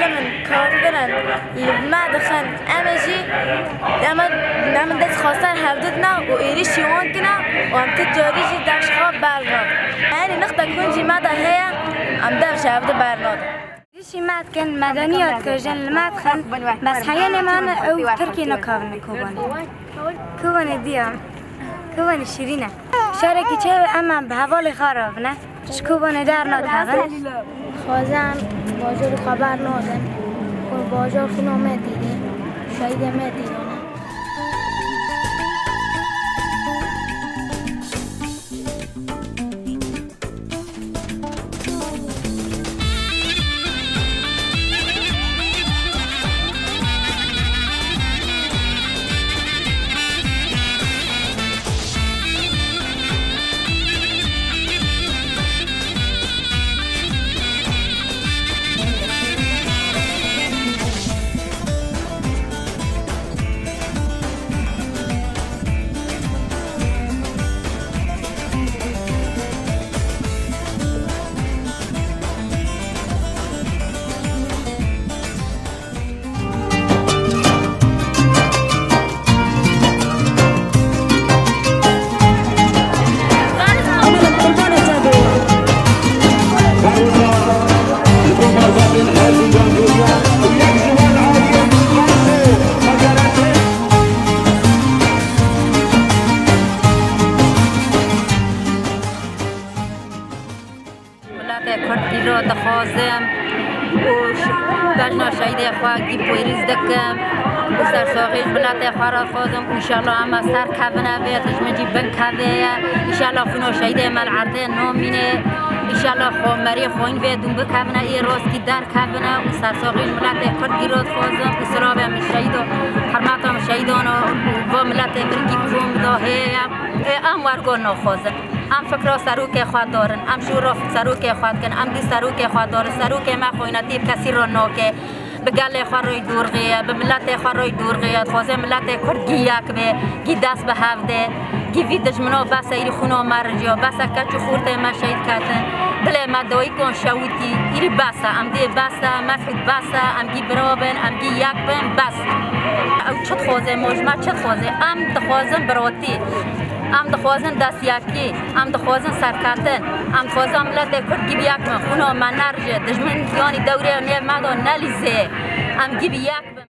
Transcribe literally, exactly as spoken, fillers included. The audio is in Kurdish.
Em in kafir in, li me dixin. Em ê jî, em ê, em ê dest xwestan hevdî dina û êrîşî wan kina û em ti carî jî dev ji xwe bernadin. Yanî nixtek hûn jî me de heye, em dev ji hevdî bernadin. Êrîşî me dikin, medeniyat dikujin, li me dixin, bes heyalê me ne ew Tirkî nikavin Kobanê. Kobanê diya, Kobanê şîrîn e. Şarekî çêve em, em bi hevalê xwe re bine. Ji Kobanê dernakevin. Dixwazin bajorê xwe bernadin. Ku bajor xwîna me tê de, şehîdê me tê de ne. Miletê Kurd îro dixwazim û ş-, bejna şehîdê xwe gî pêrîz dikim û sersaxî ji miletê xwe re dixwazim û înşallah em ê serkevine vê, dijmin jî binkevê ye. Înşallah xwîno şehîdê me li erdê namîne. Înşallah xwe merî xwîn vê dûn bikevine, ê rastî derkevine û sersaxî ji miletê Kurd îro dixwazim û silavê min şehîdo, hurmeta min şehîdan û va miletê min gî kom da heye. Ê, em wergo naxwazin. Em fikra serokê xwe darin, em şûra serokê xwe dikin, em dî serokê xwe darin. Serokê me xwînetî bi kesî re nake. Bi gelê xwe re dûrxî ye, bi miletê xwe re dûrxî ye. Dixwaze miletê Kurd gî yek be, gî dest bi hev de, gî vî dijmino bes e, îrî xwîno me rijiya, bes e keç û xortê me şehîd ketin. Dilê me dayikon şewitî, îrî bes e, em dê bes e, Mesîd bes e, em gî bira bin, em gî yek bin, bes. Ew çi dixwaze, moj me çi dixwaze? Em dixwazin biratî. Em dixwazin destiyakî, em dixwazin serketin, em dixwazin miletê Kurd gî bi yek bin, xwîna me nerije, dijmin yanî dewrê nêv me de nelîze, em gî bi yek bin.